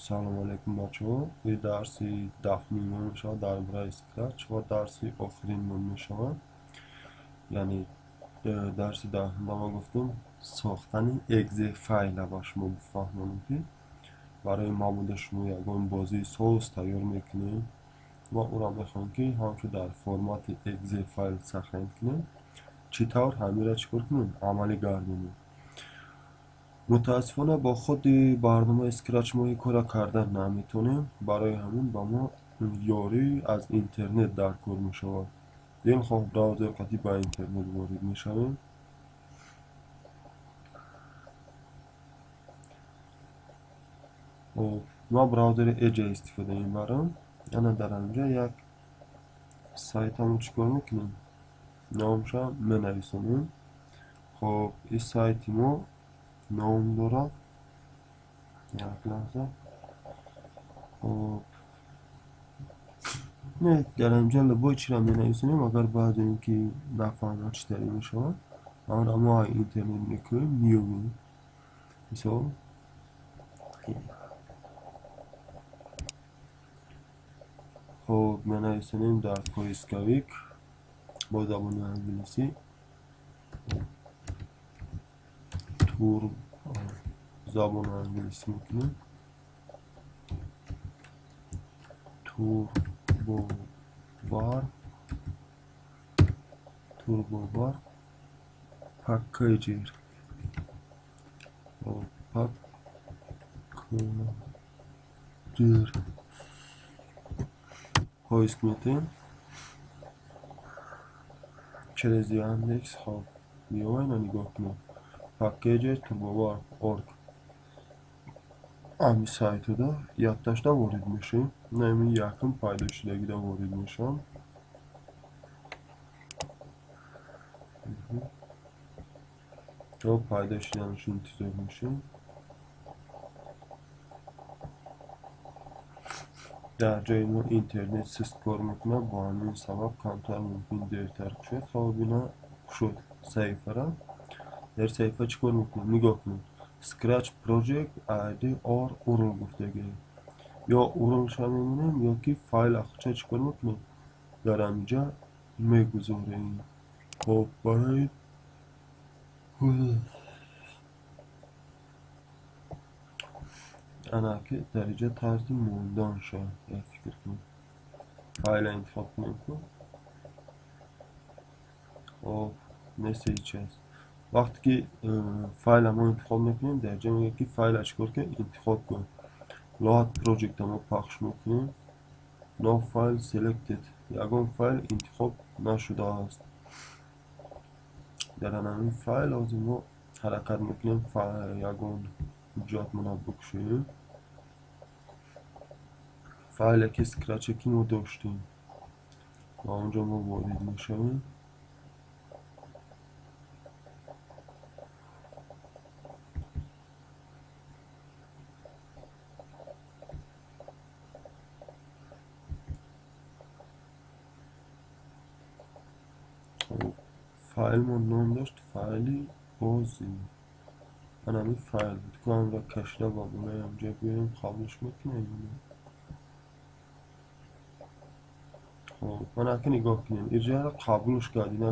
Салом алейкум бачаҳо. Ин дарси даҳуми мо мешавад дар бораи Scratch ва дарси охирини мо мешавад. Яъне дарси даҳумда мо гуфтем сохтани exe файла ба шумо бифаҳмонем, ки барои мабода шумо ягон бозии соз тайёр мекунем ва ӯро мехоҳем, ки ҳамчун дар формати exe файл сохранить кунем. Чӣ тавр ҳаминро чӣ кор кунем? Амалӣ гардонем. Мутаассифона бо худи барномаи Scratch мо ин корро карда наметавонем. Барои ҳамин ба мо ёрӣ аз интернет даркор мешавад. Дилхоҳ браузер қати ба интернет ворид мешавем. Ма браузери Edge истифода мебарам. Ана дар ҳаминҷа як сайтамон чӣ кор мекунем? Номша менависонем. Хоб, ин сайти мо ном дорад. Як лаҳза. Хоб, не, дар ҳаминҷа любой чиро менависонем, агар баъд ин ки нафаҳмад чӣ тариқ мешавад, онро мо интернет мекунем, меёбем. Мисол, хоб, менависонем дар поисковик бо забони англисӣ тур, забони англисӣ мекунем турбовар паккеҷер, паккеҷер поиск метем через Яндекс. Хоб, меояд, нигоҳ кунем, паккеҷер турбовар орг. Ҳамин сайтуда якташда ворид мешавем. На, ҳамин якум пайдо шудагида ворид мешавам. То пайдо шуданаш интизор мешавем. Дар ҷои мо интернет сист кор мекунад, бо ҳамин сабаб камтар мумкин дертар кушояд. Хоб, ина кушод саҳифара. Дар саҳифа чӣ кор мекунем? Нигоҳ кунед. Scratch Project ID or URL гуфтагӣ. Ё URL-ша мемонем, ё ки файл ахча чӣ кор мекунем? Дар ҳаминҷа мегузорем. Хоб, барои ана ки дар инҷа тарзи монданша як фикр кунем. Файла интихоб кунем ку. Хоб, нест ҳеҷ чиз. Вақте ки файла мо интихоб мекунем, дар ҷо мегӯяд, ки файла чӣ кор кун? Интихоб кун. Load project мо пахш мекунем. No file selected. Ягон файл интихоб нашудааст. Дар ҳамин файл ҳозир мо ҳаракат мекунем, ягон ҳуҷҷатмона бикушоем. Файле ки Scratch ки мо доштем, ва онҷо мо ворид мешавем. Файл мо ном дошт файли бозӣ. Ана ҳамин файл буд, ки онро кашида ба болои ҳамҷо биёрем, қабулш мекунем. Хоб, ана ки нигоҳ кунем, инҷаро қабулш кард, ина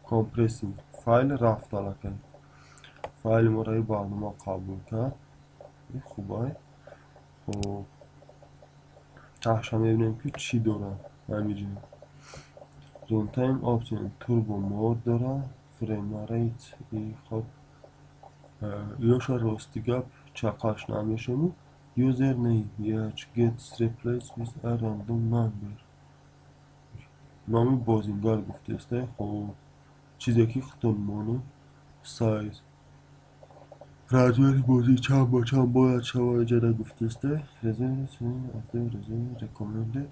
compressing файл рафт аллакай. Файли моро ин барнома қабул кард. Ин хубай. Хоб, таҳша мебинем, ки чӣ дорад ҳаминҷо. Runtime option turbo mode дорад, frame rate. Хоб, ёша рости гап чақаш намешавад. Username yaч gets replaced with a random number. Номи бозингар гуфтааст. Хоб, чизе ки худтон монед. Size размери бозӣ чанд ба чанд бояд шавад иҷода гуфтааст. Резерв recommended.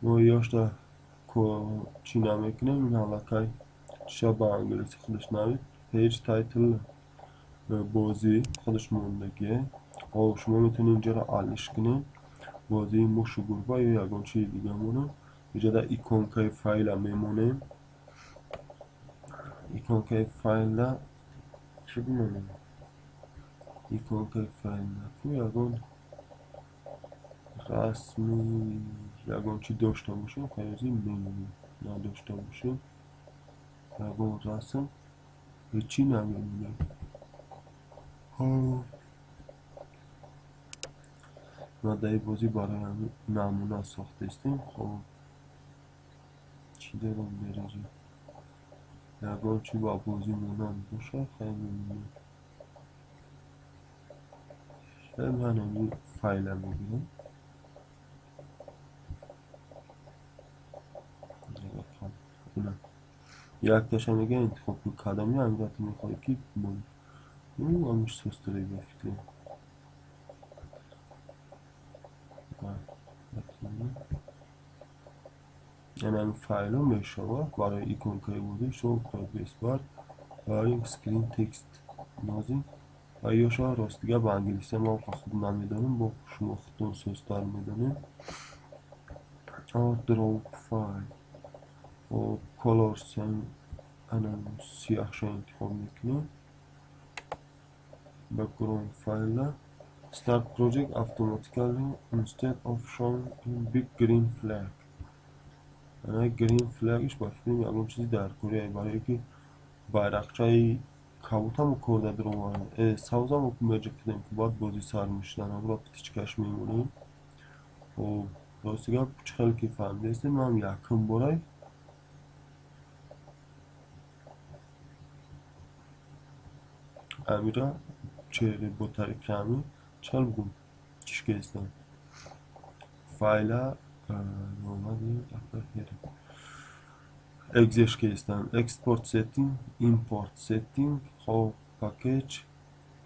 Мо ёшта чӣ намекунем, ин аллакай чиша ба англисӣ худаш навид. Page title бозӣ худаш мондагие. Хоб, шумо метавонед инҷоро алиш кунед. Бозии мушу гурба ё ягон чизи дига монад. Иҷода иконкаи файла мемонем. Иконкаи файла чӣ бимонем? Иконкаи файла ку ягон расми ягон чӣ дошта бошем, хайози мемонем. Надошта бошем ягон расм ҳечӣ намемонем. Ма дар ин бозӣ барои намуна сохтаистем. Хоб, чӣ дорем дар инҷо? Ягон чӣ ба бозӣ монанд бошад, хай мемонем. Ман ҳамин файла мегирам. Якташа мегӯям интихоб кун, кадоми ҳамин ту мехоҳӣ ки бимонӣ. Ҳамиш сустаре ба фикрам. Яъне ҳамин файлҳо мешавад барои иконкаи бозӣ show progress bar, wiring screen text нозим ва ё шояд рост дига ба англисӣ ман хуб намедонам, бо шумо худтон сустар медонед. Draw file. Хоб, color ана сиёҳша интихоб мекунем. Background file start project automatically instead of showing big green flag. Ана green flagиш ба фикрам ягон чизи дар корея, барое ки байрақчаи кабутамо корда даромад, сабзамо меҷиқидем ки баъд бозӣ сар мешудан, ҳамро птичкаш мемонем. Хоб, рости гап чӣ хеле ки фаҳмидаистем, ман якум борай амира бо тариқи ҳамин чӣ хел бигӯм чиш кестам файла экзеш кестам. Export setting, import setting. Хоб, package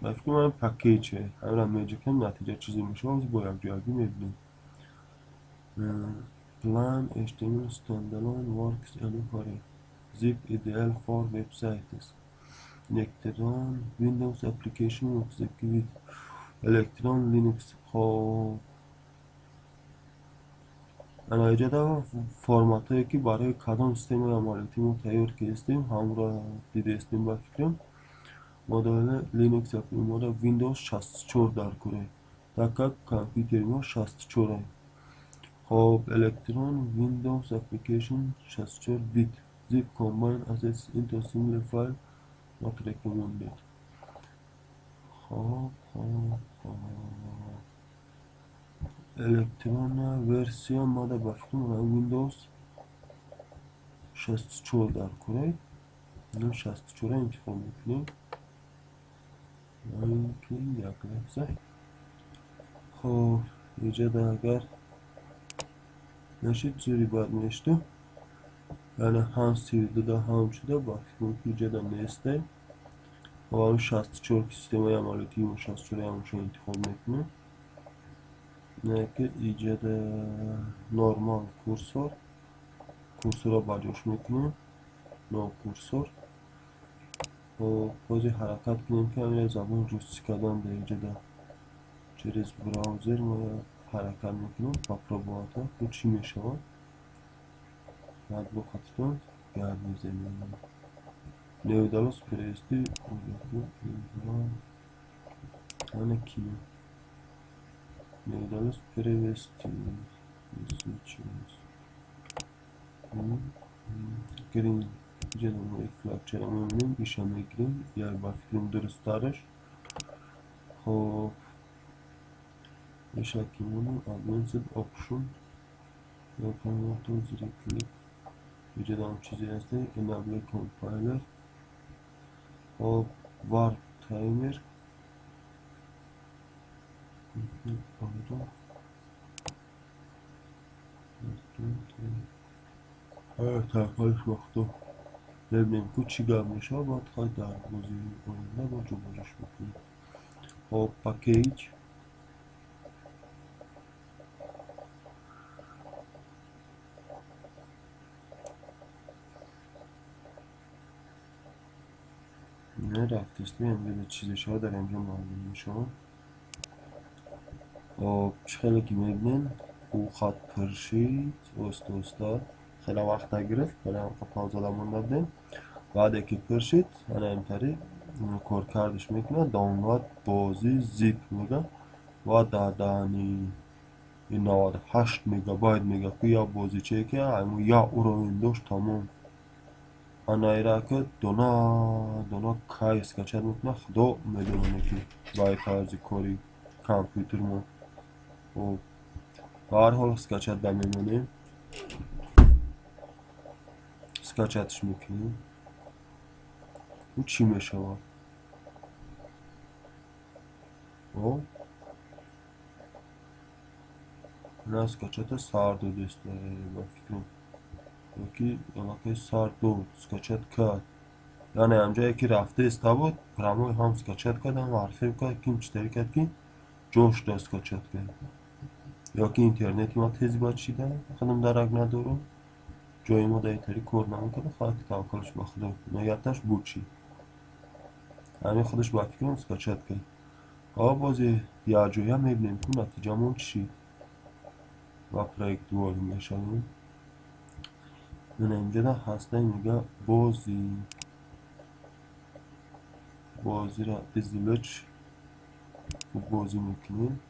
ба фикр ман package ҳамира меҷикам, натиҷа чизе мешавад, бо якҷоягӣ мебинем. Plan HTML standalone works anywhere. Zip ideal for websites. Electron Windows application execute Electron Linux. Хоб, ана иҷода форматҳое ки барои кадом системаи амалиётӣ мо тайёр кардем, ҳамро дидаистем ба фикрам. Модели Linux мода Windows 64 дар куре, так как компютери мо 64. Хоб, Electron Windows application 64 bit zip combine assets into single file not recommended. Хоб, хоб, хоб. Electron версия мада ба фикрам Windows 64 дар куре. 64 интихоб мекунем. Ки як лаҳза. Хоб, иҷода агар нашид зури бад мешду. Яъне ҳам 32 ҳам шуда, ба фикрам ки иҷода несте. Хоб, ҳамин 64 ки системаи амалиётии мо 64 ҳамоншо интихоб мекунем. Не ки иҷода нормал курсор, курсорро ба ҷош мекунем, но курсор. Хоб, бози ҳаракат кунем ки ҳамин забон русӣ кардан дар иҷода через браузер мо ҳаракат мекунем, попробовать ку чӣ мешавад. Баъд бо хатитон гап мезанем. Не удалось перевести ана кино. Не удалось перевести. Green иҷода мо флагчаро мемонем, иша мегирем, як ба фикрам дурусттараш. Хоб, иша ки монем advanced option зери клик иҷода ҳам чизе ҳаст, enable compiler. Хоб, warp timer таҳқиқаш вақто мебинем ку чӣ гап мешавад, баъд хай дар бозии оянда бо ҷобаҷош мекунем. Хоб, package рафтистем, инҷо чизе шавад дар инҷо маълум мешавад. Хоб, чӣ хеле ки мебинем, ӯ хат пур шид оҳиста оҳиста, хеле вақт нагирифт, барои ҳам паузада монда будем. Баъде ки пур шид, ана интари коркардаш мекунад, download бозӣ zip мега ва дадани 98 мегабайт мега, ки як бозичае ки ҳамун як уровень дошт, тамом. Ана ира ки дона дона кай скачать мекунад, худо медонад, ки ба тарзи кори компютермо. Хоб, ба ҳар ҳол скачать да мемонем, скачатш мекунем. Ӯ чӣ мешавад? О, на скачата сар додест, ба фикрам, ёки аллакай сар дод, скачать кард. Яъне ҳамҷое ки рафта иста буд, прямой ҳам скачать кард, ҳам архив кард, ким читари кард, ки ҷош да скачать кард. Ёки интернети ма тез бад шида, худам дарак надорам, ҷои мо дар итари кор намекард, фақат ки таваккалш ба худо. Ягаташ буд чӣ? Ҳамин худаш ба фикрам скачать кард. Ҳо, бози якҷоя мебинем, ки натиҷамон чӣ шид. Ва проект ворид мешавем. Мана инҷода ҳастаи мега бозӣ. Бозиро извлечь бозӣ мекунем.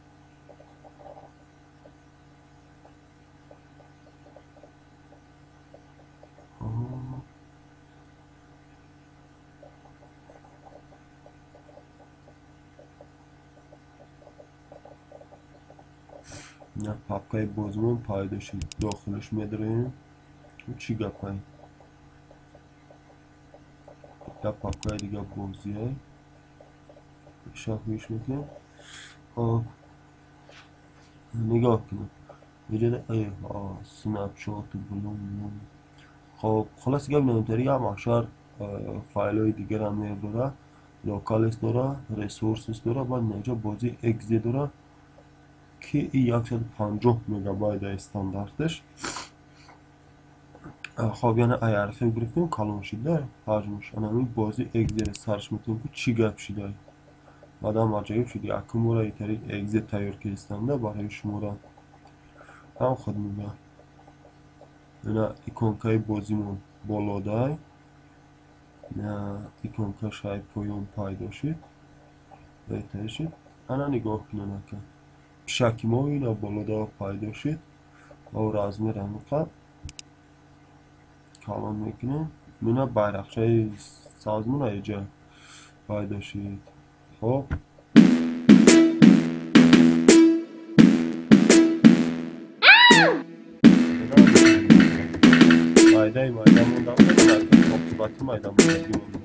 На папкаи бозимон пайдо шид, дохилаш медароем. Чӣ гапай? Як папкаи дига бозиай. Шахвиш мекунем. Хоб, нигоҳ кунем. Инҷода snapshot блум. Хоб, хулос гап намтари як маҳшар файлҳои дигарам мебарад. Locales дора, resources дора, баъд инҷо бозии exe дора, ки 150 мегабайт стандарташ. Хоб, яъне ай архив гирифтем, калон шида ҳаҷмаш. Ана ҳамин бозии exe сарч мекунем, ки чӣ гап шида. Баъдан аҷоиб шуд, якум бора итари exe тайёр кардистамда барои шуморо. Ҳам худ мега. Ина иконкаи бозимон болодай. Иконка шай поён пайдо шуд. Беҳтар шуд. Ана нигоҳ кунед ака. Пишаки мо ина болода пайдо шуд. Ва размер ҳамиқа калон мекунем. Мина байрақчаи сабзмон инҷа пайдо шуд. Хоб, майдаи майда монда, оқибати майда мондагӣ монда.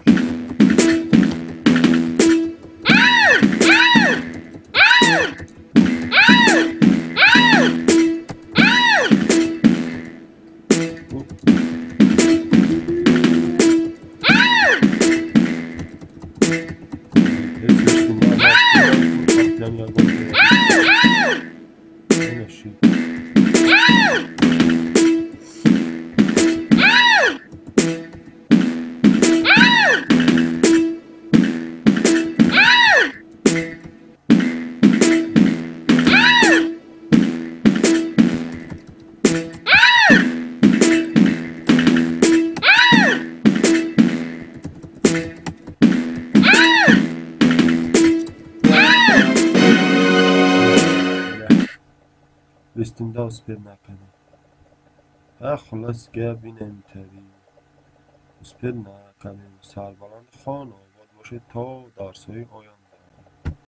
Üstümdə успел накардем. Хулос гап ин интари. Успел накардем. Сарбаланд, хонобод бошед то дарсҳои оянда.